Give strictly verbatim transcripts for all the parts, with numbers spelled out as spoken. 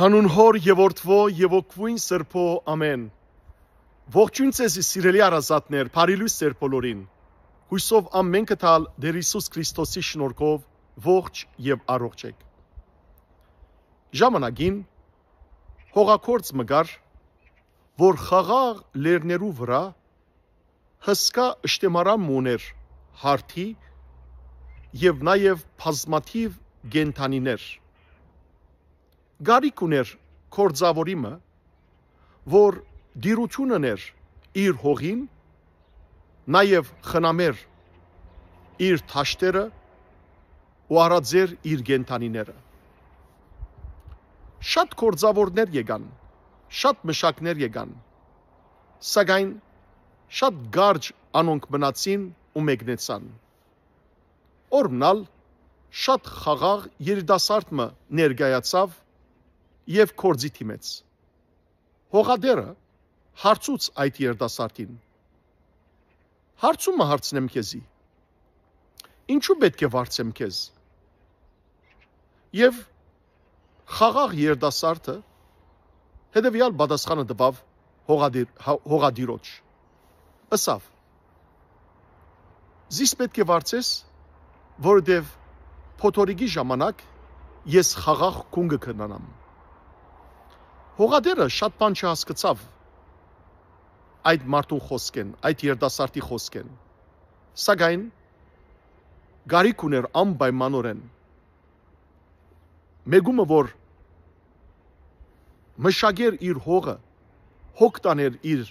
Հանուն Հօր եւ Որդւոյ եւ Հոգւոյն Սրբոյ, ամէն։ Ողջոյն ձեզի, սիրելի հարազատներ, բարի լոյս ձեր բոլորին։ Յուսով ամէնքը տալ Տէր Յիսուս Քրիստոսի շնորհքով ողջ եւ առողջ էք։ Ժամանակին հողագործ մը կար, որ խաղաղ լեռներու վրայ հսկայ շտեմարան մը ունէր, հարթի եւ նաեւ բազմաթիւ կենդանիներ։ Կարիք ունէր գործաւորի մը, որ տիրութիւն ընէր իր հողին, նաեւ խնամէր իր դաշտերը ու արածէր իր կենդանիները։ Շատ գործաւորներ եկան, շատ մշակներ եկան, սակայն շատ կարճ անոնք մնացին ու մեկնեցան։ Օրհնալ շատ խաղաղ երիտասարդ մը ներկայացաւ եւ գործի դիմեց։ Հողատերը հարցուց այդ երիտասարդին. «Հարցումը հարցնեմ քեզի, ինչու պէտք է վարձեմ քեզ»։ Եւ խաղաղ երիտասարդը հետեւեալ պատասխանը տուաւ հողադիր-, հա-, հողատիրոջ։ Ըսաւ. «Զիս պէտք է վարձես, որովհետեւ փոթորիկի ժամանակ ես խաղաղ քուն կը քնանամ»։ Հողատերը շատ բան չհասկցաւ այդ մարդուն խօսքէն, այդ երիտասարդի խօսքէն, սակայն կարիք ունէր անպայմանօրէն մէկումը, որ մշակէր իր հողը, հոգ տանէր իր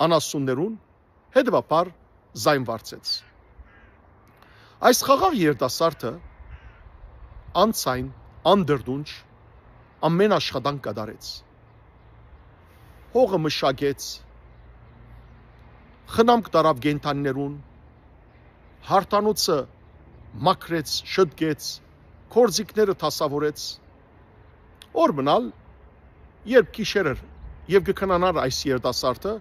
անասուններուն, հետեւաբար զայն վարձեց։ Այս խաղաղ երիտասարդը անցայն, անդրդունջ ամէն աշխատանք կատարեց։ Հողը մշակեց, խնամք տարաւ կենդանիներուն, հարթանոցը մաքրեց, շտկեց, գործիքները դասաւորեց։ Օր մնալ, երբ գիշեր էր եւ կը քնանար այս երիտասարդը,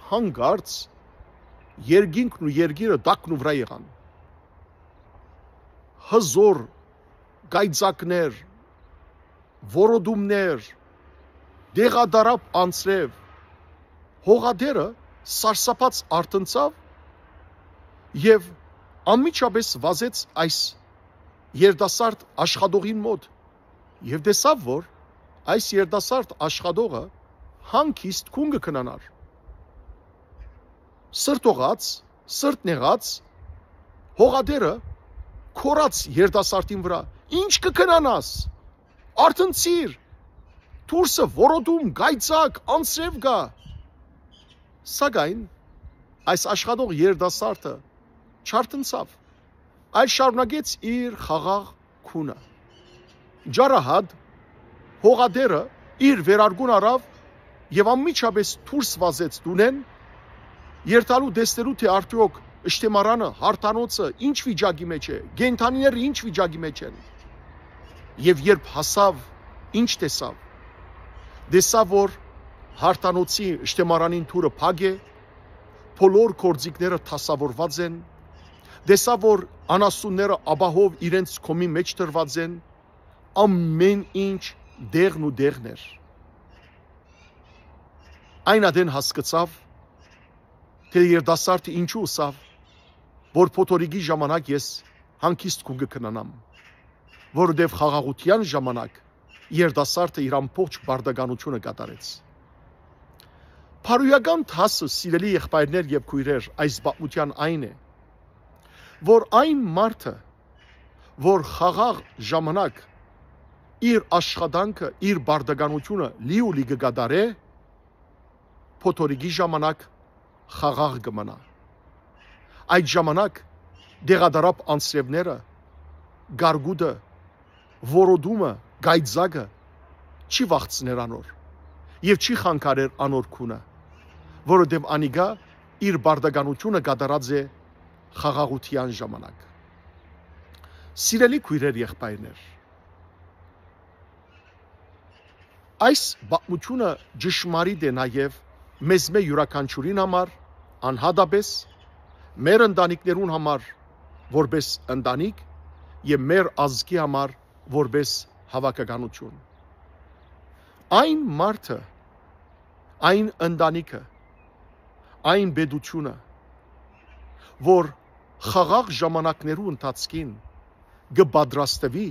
հանկարծ երկինքն ու երկիրը տակն ու վրայ եղան։ Հզոր կայծակներ, որոտումներ, դեղատարապ անձրեւ, հողատերը սարսափած արթնցաւ եւ անմիջապէս վազեց այս երիտասարդ աշխատողին մօտ եւ տեսաւ, որ այս երիտասարդ աշխատողը հանգիստ քուն կը քնանար։ Սրտողած, սրտնեղած, հողատերը քորաց երիտասարդին վրայ. «Ի՞նչ կը քնանաս։ Արթնցիր, դուրսը որոտում, կայծակ, անձրեւ կայ»։ Սակայն այս աշխատող երիտասարդը չարթնցաւ, այլ շարունակեց իր խաղաղ քունը։ Ճարահատ հողատերը իր վերարկուն առաւ եւ անմիջապէս դուրս վազեց տունէն, երթալու տեսնելու, թէ արդեօք շտեմարանը, հարթանոցը ինչ վիճակի մէջ է, կենդանիները ինչ վիճակի մէջ են։ Եւ երբ հասաւ, ի՞նչ տեսաւ։ Տեսաւ, որ հարթանոցի, շտեմարանին դուռը փակ է, բոլոր գործիքները դասաւորուած են, տեսաւ, որ անասունները ապահով իրենց կոմի մէջ դրուած են, ամէն ինչ տեղն ու տեղն էր։ Այն ատեն հասկցաւ, թէ երիտասարդը ինչու ըսաւ, որ փոթորիկի ժամանակ ես հանգիստ քուն կը քնանամ, որովհետեւ խաղաղութեան ժամանակ երիտասարդը իր ամբողջ պարտականութիւնը կատարեց։ Բարոյական դասը, սիրելի եղբայրներ եւ քոյրեր, այս պատմութեան այն է, որ այն մարդը, որ խաղաղ ժամանակ իր աշխատանքը, իր պարտականութիւնը լիուլի կը կատարէ, փոթորիկի ժամանակ խաղաղ կը մնայ։ Այդ ժամանակ դեղատարապ անձրեւները, գարգուտը, որոտումը, կայծակը չի վախցներ անոր եւ չի խանգարեր անոր քունը, որովհետեւ անիկա իր պարտականութիւնը կատարած է խաղաղութեան ժամանակ։ Սիրելի քոյրեր, եղբայրներ, այս պատմութիւնը ճշմարիտ է նաեւ մեզմէ յուրաքանչիւրին համար, անհատապէս մեր ընտանիքներուն համար, որպէս ընտանիք, եւ մեր ազգի համար, որպէս հաւաքականութիւն։ Այն մարդը, այն ընտանիքը, այն պետությունը, որ խաղաղ ժամանակներու ընթացքին կը պատրաստուի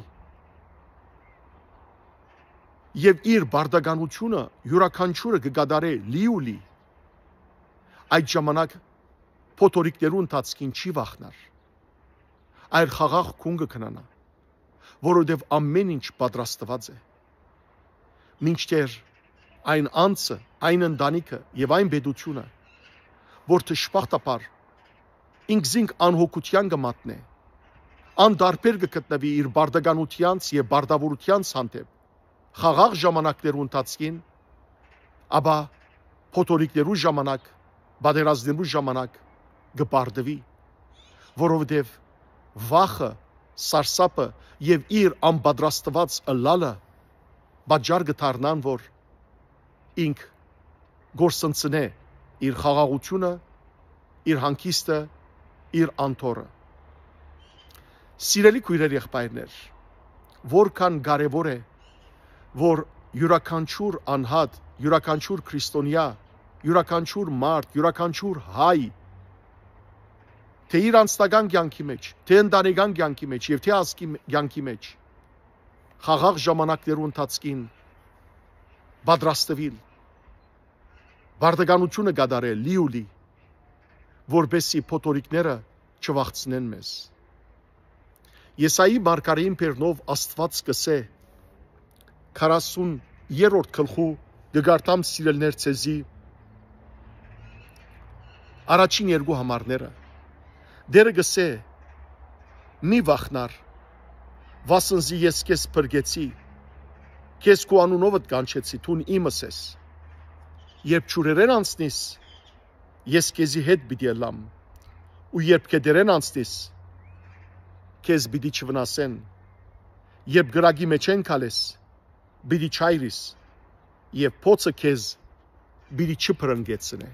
եւ իր պարտականութիւնը իւրաքանչիւրը կը կատարէ լիուլի, այդ ժամանակ փոթորիկներու ընթացքին չի վախնար, այլ խաղաղ քուն կը քնանայ, որովհետեւ ամէն ինչ պատրաստուած է։ Մինչդեռ այն անձը, այն ընտանիքը եւ այն պետությունը, որ դժբախտաբար ինքզինք անհոգութեան կը մատնէ, անտարբեր կը գտնուի իր պարտականութեանց եւ պարտաւորութեանց հանդէպ, խաղաղ ժամանակներու ընթացքին, ապա փոթորիկներու ժամանակ, պատերազմներու ժամանակ կը պարտուի, որովհետեւ վախը, սարսափը եւ իր անպատրաստուած ըլլալը պատճառ կը դառնան, որ ինք կորսնցնէ իր խաղաղութիւնը, իր հանգիստը, իր անդորրը։ Սիրելի քոյրեր, եղբայրներ, որքան կարեւոր է, որ իւրաքանչիւր անհատ, իւրաքանչիւր քրիստոնեայ, իւրաքանչիւր մարդ, իւրաքանչիւր հայ, թէ իր անձնական կեանքի մէջ, թէ ընտանեկան կեանքի մէջ եւ թէ ազգի մէ-, կեանքի մէջ, խաղաղ ժամանակներու ընթացքին պատրաստուիլ, պարտականութիւնը կատարել լիուլի, որպեսզի փոթորիկները չվախցնեն մեզ։ Եսայի մարգարէին բերնով Աստուած կ'ըսէ, քառասուն երրորդ գլխու կը կարդամ, սիրելիներ, ձեզի առաջին երկու համարները։ Տէրը կ'ըսէ. «Մի վախնար, վասն զի ես քեզ փրկեցի, քեզ քու անունովդ կանչեցի, դուն իմս ես։ Երբ ջուրերէն անցնիս, ես քեզի հետ պիտի ըլլամ, ու երբ գետերէն անցնիս, քեզ պիտի չվնասեն, երբ կրակի մէջէն քալես, պիտի չայրիս, եւ բոցը քեզ պիտի չբռնկեցնէ»։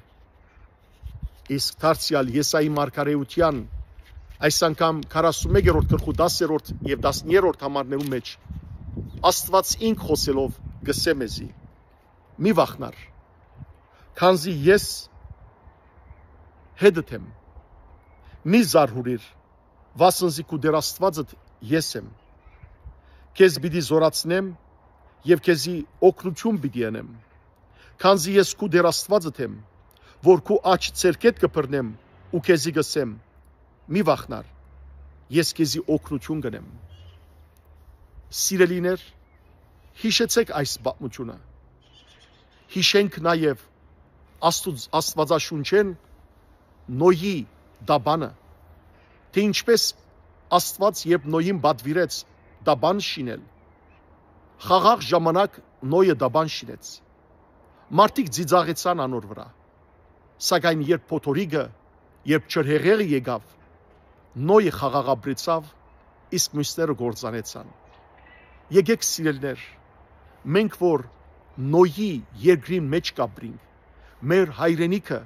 Իսկ դարձեալ Եսայի մարգարէութեան այս անգամ քառասուն մեկերորդ գլխու դասերորդ եւ տասներորդ համարներու մէջ Աստուած ինք խօսելով կ'ըսէ մեզի. «Մի վախնար, քանզի ես հետդ եմ, մի զարհուրիր, վասն զի քու Տէր Աստուածդ ես եմ։ Քեզ պիտի զօրացնեմ եւ քեզի օգնութիւն պիտի ընեմ, քանզի ես քու Տէր Աստուածդ եմ, որ քու աջ ձեռքէդ կը բռնեմ ու քեզի կ'ըսեմ. "Մի վախնար, ես քեզի օգնութիւն կ'ընեմ"»։ Սիրելիներ, յիշեցէք այս պատմութիւնը։ Յիշենք նաեւ Աստուծ-, Աստուածաշունչէն Նոյի տապանը, թէ ինչպէս Աստուած, երբ Նոյին պատուիրեց տապան շինել, խաղաղ ժամանակ Նոյը տապան շինեց։ Մարդիկ ծիծաղեցան անոր վրայ, սակայն երբ փոթորիկը, երբ ջրհեղեղը եկաւ, Նոյը խաղաղ ապրեցաւ, իսկ միւսները կործանեցան։ Եկէք, սիրելիներ, մենք որ Նոյի երկրին մէջ կ'ապրինք, մեր հայրենիքը,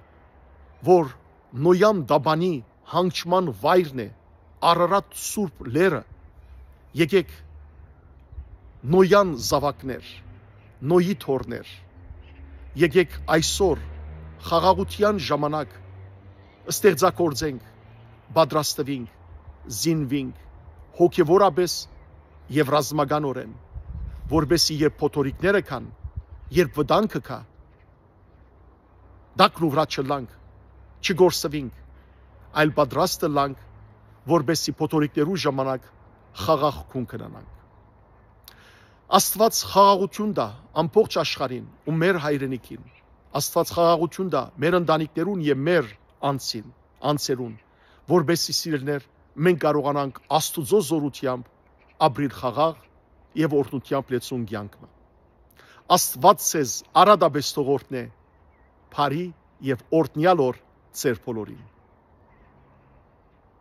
որ Նոյան տապանի հանգչման վայրն է, Արարատ սուրբ լեռը, եկէք, Նոյան զաւակներ, Նոյի թոռներ, եկէք այսօր խաղաղութեան ժամանակ ստեղծագործենք, պատրաստուինք, զինուինք հոգեւորապէս եւ ռազմականօրէն, որպեսզի երբ փոթորիկները կան, երբ վտանգը կայ, տակն ու վրայ չըլլանք, չկորսուինք, այլ պատրաստ ըլլանք, որպեսզի փոթորիկներու ժամանակ խաղաղ քուն քնանանք։ Աստուած խաղաղութիւն տայ ամբողջ աշխարհին ու մեր հայրենիքին։ Աստուած խաղաղութիւն տայ մեր ընտանիքներուն եւ մեր անձին, անձերուն, որպեսզի, սիրելիներ, մենք կարողանանք Աստուծոյ զօրութեամբ ապրիլ խաղաղ եւ օրհնութեամբ լեցուն կեանք մը։ Աստուած ձեզ արատապէս թող օրհնէ, բարի եւ օրհնեալ օր ձեր բոլորին։